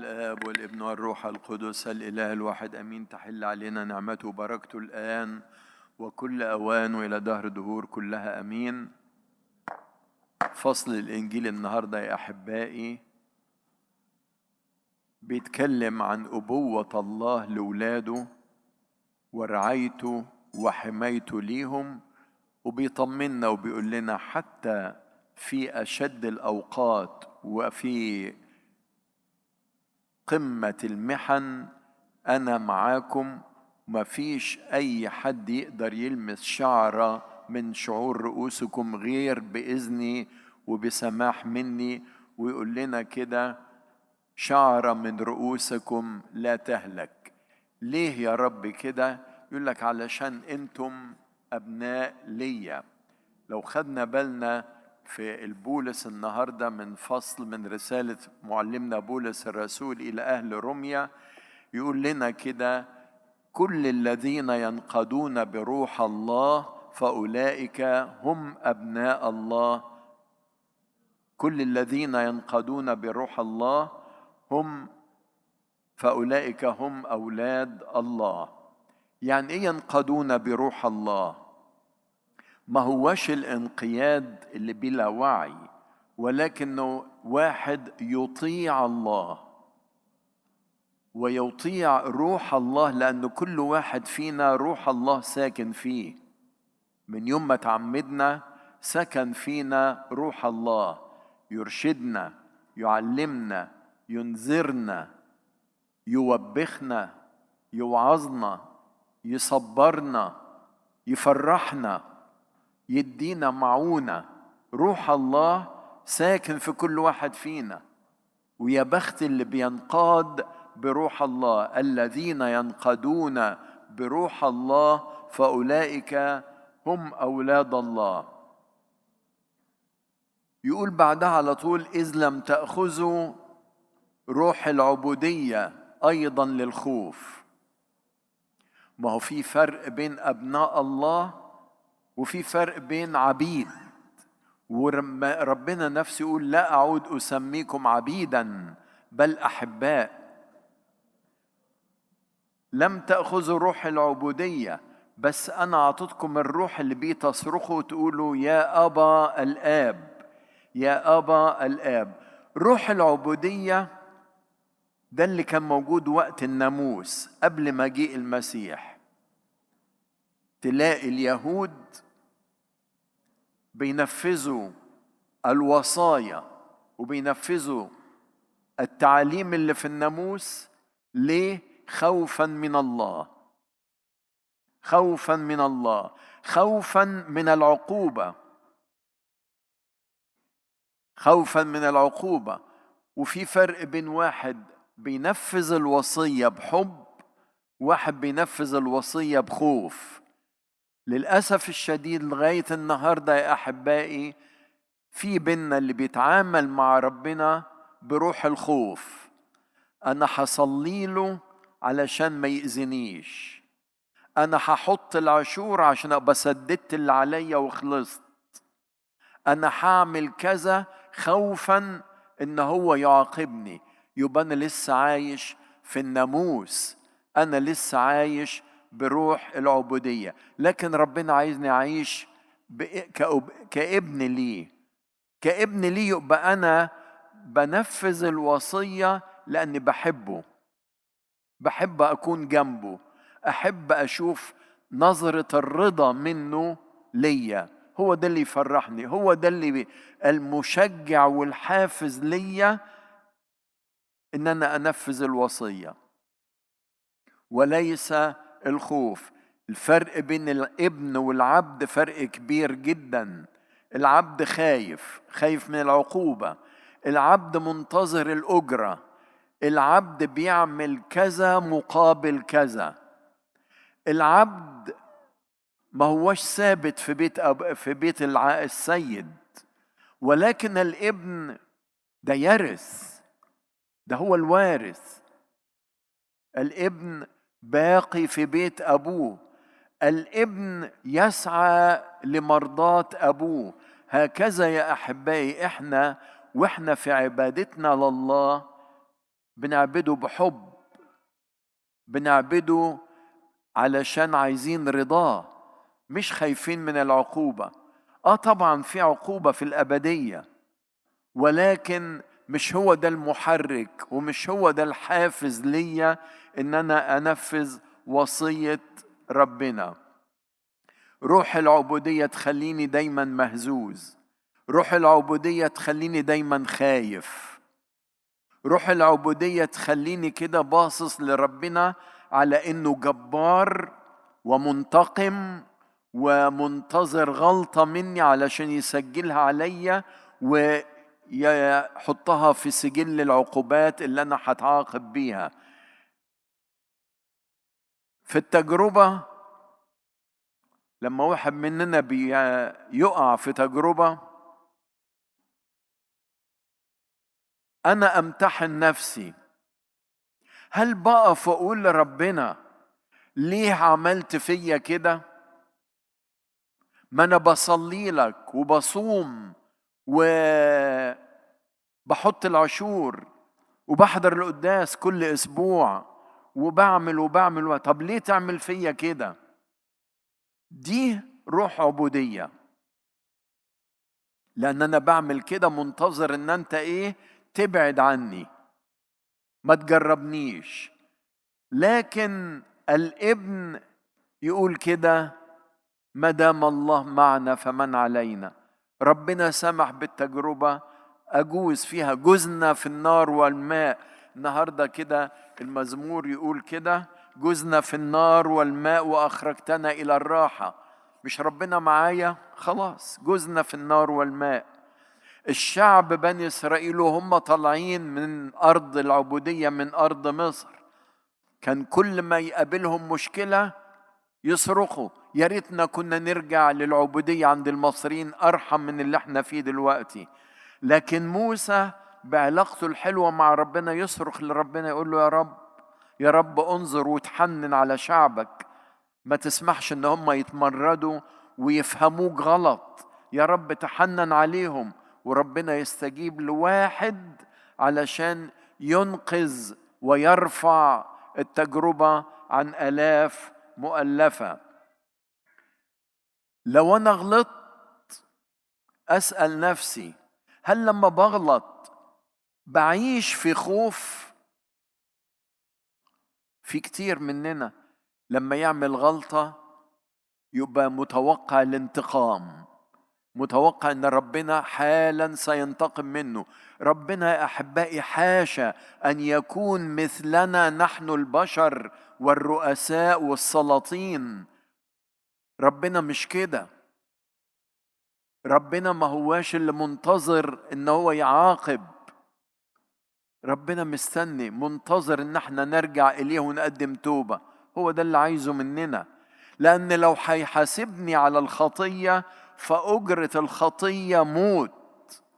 الآب والابن والروح القدس الإله الواحد أمين. تحل علينا نعمته وبركته الآن وكل أوان وإلى دهر دهور كلها أمين. فصل الإنجيل النهاردة يا أحبائي بيتكلم عن أبوة الله لولاده ورعايته وحمايته ليهم، وبيطمنا وبيقول لنا حتى في أشد الأوقات وفي قمة المحن أنا معاكم، ما فيش أي حد يقدر يلمس شعرة من شعور رؤوسكم غير بإذني وبسماح مني. ويقول لنا كده شعرة من رؤوسكم لا تهلك. ليه يا رب كده؟ يقول لك علشان أنتم أبناء ليا. لو خدنا بالنا في البولس النهاردة من فصل من رسالة معلمنا بولس الرسول إلى أهل روميا، يقول لنا كده كل الذين ينقضون بروح الله فأولئك هم أبناء الله. كل الذين ينقضون بروح الله هم فأولئك هم أولاد الله. يعني إيه ينقضون بروح الله؟ ما هوش الانقياد اللي بلا وعي، ولكنه واحد يطيع الله ويطيع روح الله، لأن كل واحد فينا روح الله ساكن فيه. من يوم ما تعمدنا سكن فينا روح الله، يرشدنا، يعلمنا، ينذرنا، يوبخنا، يوعظنا، يصبرنا، يفرحنا، يدينا معونة. روح الله ساكن في كل واحد فينا، ويا بخت اللي بينقاد بروح الله. الذين ينقادون بروح الله فأولئك هم أولاد الله. يقول بعدها على طول إذ لم تأخذوا روح العبودية أيضا للخوف. ما هو في فرق بين أبناء الله وفي فرق بين عبيد. وربنا نفسه يقول لا أعود أسميكم عبيدا بل أحباء. لم تأخذوا روح العبودية، بس أنا أعطيتكم الروح اللي بيه تصرخوا وتقولوا يا أبا الآب، يا أبا الآب. روح العبودية ده اللي كان موجود وقت الناموس قبل مجيء المسيح. تلاقي اليهود بينفذوا الوصايا وبينفذوا التعاليم اللي في الناموس. ليه؟ خوفا من الله، خوفا من الله، خوفا من العقوبة، خوفا من العقوبة. وفي فرق بين واحد بينفذ الوصية بحب، واحد بينفذ الوصية بخوف. للأسف الشديد لغاية النهاردة يا أحبائي في بينا اللي بيتعامل مع ربنا بروح الخوف. أنا هصلي له علشان ما يأذنيش، أنا هحط العشور عشان أبقى سددت اللي عليا وخلصت، أنا هعمل كذا خوفا إن هو يعاقبني. يبقى أنا لسه عايش في الناموس، أنا لسه عايش بروح العبودية. لكن ربنا عايزني أعيش كابن ليه، كابن ليه. يبقى أنا بنفذ الوصية لأني بحبه، بحب أكون جنبه، أحب أشوف نظرة الرضا منه ليا. هو ده اللي يفرحني، هو ده اللي المشجع والحافز ليا إن أنا أنفذ الوصية، وليس الخوف. الفرق بين الابن والعبد فرق كبير جدا. العبد خايف، خايف من العقوبة. العبد منتظر الأجرة. العبد بيعمل كذا مقابل كذا. العبد ما هوش ثابت في بيت في بيت السيد، ولكن الابن ده يرث، ده هو الوارث. الابن باقي في بيت أبوه، الابن يسعى لمرضاة أبوه. هكذا يا أحبائي إحنا وإحنا في عبادتنا لله بنعبده بحب، بنعبده علشان عايزين رضاه، مش خايفين من العقوبة. طبعا في عقوبة في الأبدية، ولكن مش هو ده المحرك ومش هو ده الحافز ليا إن أنا أنفذ وصية ربنا. روح العبودية تخليني دايما مهزوز، روح العبودية تخليني دايما خايف، روح العبودية تخليني كده باصص لربنا على إنه جبار ومنتقم ومنتظر غلطة مني علشان يسجلها عليا ويحطها في سجل العقوبات اللي أنا هتعاقب بيها. في التجربة، لما واحد مننا بيقع في تجربة، أنا أمتحن نفسي، هل بقف وأقول لربنا ليه عملت فيا كده؟ ما أنا بصلي لك وبصوم وبحط العشور وبحضر القداس كل أسبوع وبعمل وبعمل، طب ليه تعمل فيا كده؟ دي روح عبودية، لأن أنا بعمل كده منتظر إن أنت إيه؟ تبعد عني، ما تجربنيش. لكن الابن يقول كده، ما دام الله معنا فمن علينا. ربنا سمح بالتجربة أجوز فيها، جزنا في النار والماء. النهاردة كده المزمور يقول كده، جزنا في النار والماء وأخرجتنا إلى الراحة. مش ربنا معايا؟ خلاص، جزنا في النار والماء. الشعب بني إسرائيل وهم طالعين من أرض العبودية، من أرض مصر، كان كل ما يقابلهم مشكلة يصرخوا، يا ريتنا كنا نرجع للعبودية عند المصريين، أرحم من اللي احنا فيه دلوقتي. لكن موسى بعلاقته الحلوة مع ربنا يصرخ لربنا يقول له يا رب، يا رب انظر وتحنن على شعبك، ما تسمحش ان هم يتمردوا ويفهموك غلط، يا رب تحنن عليهم. وربنا يستجيب لواحد علشان ينقذ ويرفع التجربة عن آلاف مؤلفة. لو أنا غلطت أسأل نفسي، هل لما بغلط بعيش في خوف؟ في كتير مننا لما يعمل غلطة يبقى متوقع الانتقام، متوقع ان ربنا حالا سينتقم منه. ربنا يا احبائي حاشا ان يكون مثلنا نحن البشر والرؤساء والسلاطين. ربنا مش كده، ربنا ما هواش اللي منتظر ان هو يعاقب، ربنا مستني منتظر ان احنا نرجع اليه ونقدم توبة. هو ده اللي عايزه مننا، لان لو هيحاسبني على الخطية فأجرة الخطية موت،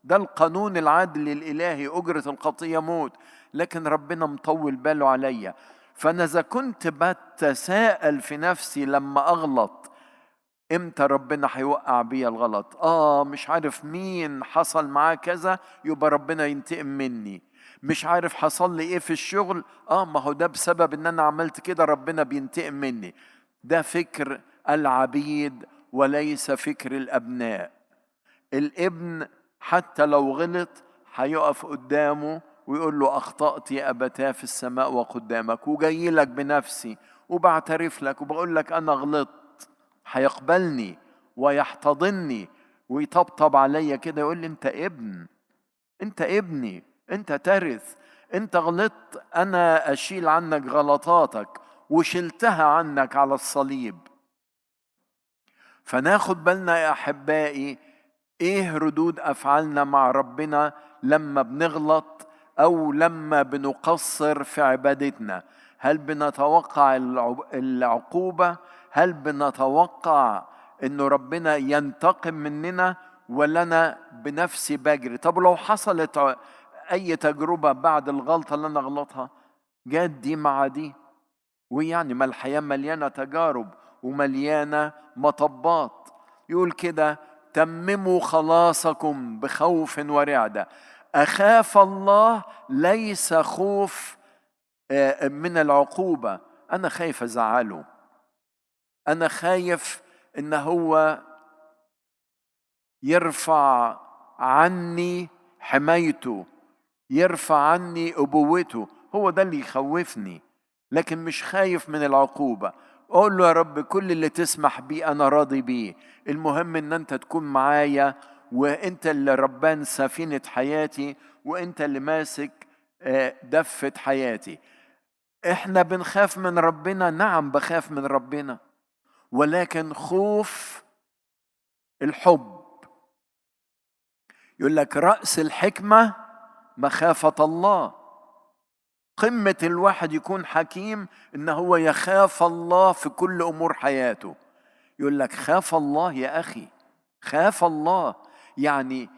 ده القانون العدل الإلهي، أجرة الخطية موت. لكن ربنا مطول باله عليا. فأنا إذا كنت بتساءل في نفسي لما أغلط، إمتى ربنا هيوقع بيا الغلط؟ مش عارف مين حصل معاه كذا يبقى ربنا ينتقم مني، مش عارف حصل لي إيه في الشغل، ما هو ده بسبب إن أنا عملت كده ربنا بينتقم مني. ده فكر العبيد وليس فكر الأبناء. الابن حتى لو غلط هيقف قدامه ويقول له أخطأت يا أبتاه في السماء وقدامك، وجاي لك بنفسي وبعترف لك وبقول لك أنا غلطت. هيقبلني ويحتضنني ويطبطب عليا كده، يقول لي أنت ابن، أنت ابني، أنت ترث، أنت غلطت أنا أشيل عنك غلطاتك وشلتها عنك على الصليب. فناخد بالنا يا أحبائي إيه ردود أفعالنا مع ربنا لما بنغلط أو لما بنقصر في عبادتنا. هل بنتوقع العقوبة؟ هل بنتوقع إنه ربنا ينتقم مننا، ولا أنا بنفسي بجري؟ طب لو حصلت أي تجربة بعد الغلطة اللي أنا غلطها، جات دي مع دي، ويعني ما الحياة مليانة تجارب ومليانة مطبات. يقول كده تمموا خلاصكم بخوف ورعدة. أخاف الله ليس خوف من العقوبة، أنا خايف أزعله، أنا خايف إن هو يرفع عني حمايته، يرفع عني أبوته، هو ده اللي يخوفني، لكن مش خايف من العقوبة. أقول له يا رب كل اللي تسمح بيه أنا راضي بيه، المهم إن أنت تكون معايا، وأنت اللي ربان سفينة حياتي، وأنت اللي ماسك دفة حياتي. إحنا بنخاف من ربنا، نعم بخاف من ربنا، ولكن خوف الحب. يقول لك رأس الحكمة مخافة الله. قمة الواحد يكون حكيم إن هو يخاف الله في كل أمور حياته. يقول لك خاف الله يا أخي، خاف الله، يعني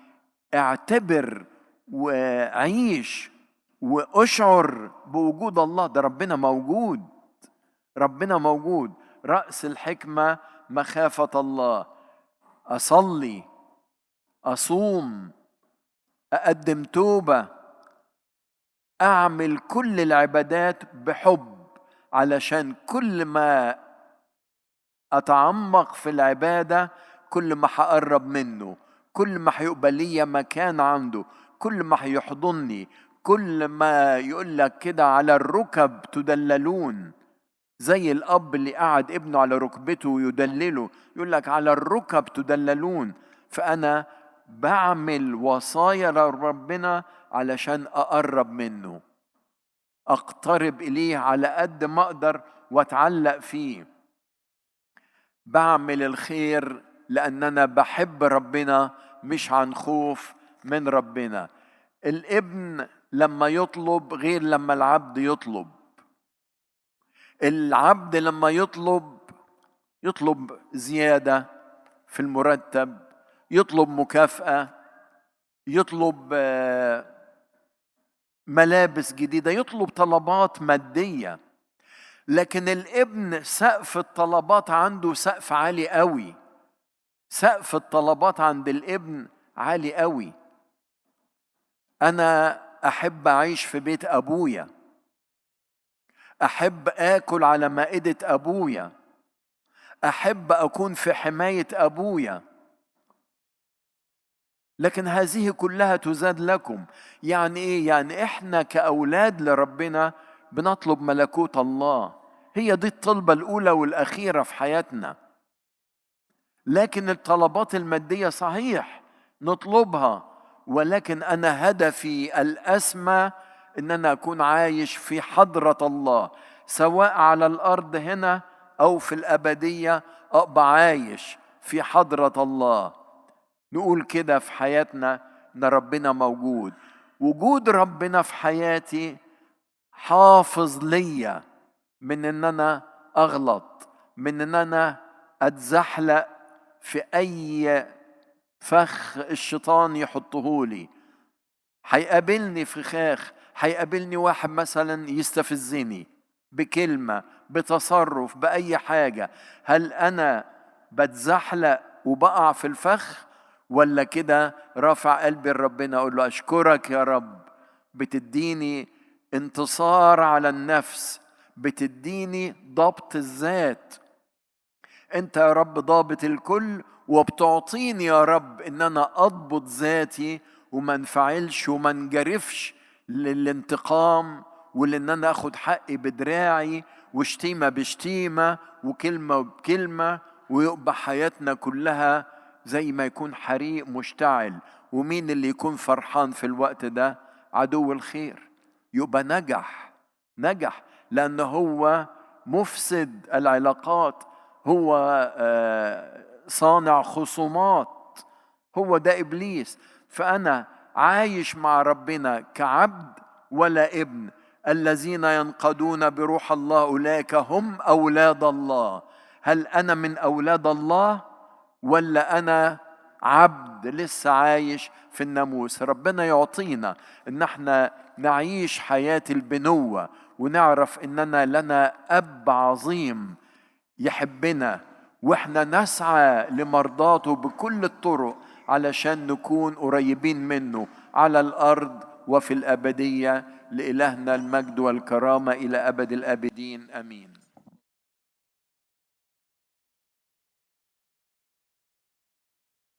اعتبر وعيش واشعر بوجود الله، ده ربنا موجود، ربنا موجود. رأس الحكمة مخافة الله. أصلي، أصوم، أقدم توبة، أعمل كل العبادات بحب، علشان كل ما أتعمق في العبادة كل ما هقرب منه، كل ما هيقبل لي مكان عنده، كل ما هيحضنني، كل ما يقول لك كده على الركب تدللون، زي الأب اللي قعد ابنه على ركبته ويدلله، يقول لك على الركب تدللون. فأنا بعمل وصايا لربنا علشان أقرب منه، أقترب إليه على قد ما أقدر وأتعلق فيه. بعمل الخير لأن أنا بحب ربنا، مش عن خوف من ربنا. الابن لما يطلب غير لما العبد يطلب. العبد لما يطلب يطلب زيادة في المرتب، يطلب مكافأة، يطلب ملابس جديدة، يطلب طلبات مادية. لكن الابن سقف الطلبات عنده سقف عالي قوي، سقف الطلبات عند الابن عالي قوي. أنا أحب أعيش في بيت أبويا، أحب آكل على مائدة أبويا، أحب أكون في حماية أبويا. لكن هذه كلها تزاد لكم. يعني إيه؟ يعني إحنا كأولاد لربنا بنطلب ملكوت الله، هي دي الطلبة الأولى والأخيرة في حياتنا. لكن الطلبات المادية صحيح نطلبها، ولكن أنا هدفي الأسمى إن أنا أكون عايش في حضرة الله، سواء على الأرض هنا أو في الأبدية، أبقى عايش في حضرة الله. نقول كده في حياتنا إن ربنا موجود. وجود ربنا في حياتي حافظ ليا من إن أنا أغلط، من إن أنا أتزحلق في أي فخ الشيطان يحطهولي. هيقابلني فخاخ، هيقابلني واحد مثلا يستفزني بكلمة، بتصرف، بأي حاجة. هل أنا بتزحلق وبقع في الفخ، ولا كده رافع قلبي لربنا أقول له أشكرك يا رب، بتديني انتصار على النفس، بتديني ضبط الذات. أنت يا رب ضابط الكل، وبتعطيني يا رب إن أنا أضبط ذاتي وما انفعلش وما انجرفش للانتقام، ولأن أنا أخد حقي بدراعي، وشتيمة بشتيمة وكلمة بكلمة، ويبقى حياتنا كلها زي ما يكون حريق مشتعل. ومين اللي يكون فرحان في الوقت ده؟ عدو الخير. يبقى نجح، نجح، لأن هو مفسد العلاقات، هو صانع خصومات، هو ده إبليس. فأنا عايش مع ربنا كعبد ولا ابن. الذين ينقضون بروح الله أولئك هم أولاد الله. هل أنا من أولاد الله ولا أنا عبد لسه عايش في الناموس؟ ربنا يعطينا إن احنا نعيش حياة البنوة، ونعرف إننا لنا أب عظيم يحبنا، وإحنا نسعى لمرضاته بكل الطرق علشان نكون قريبين منه على الأرض وفي الأبدية. لإلهنا المجد والكرامة إلى أبد الآبدين، آمين.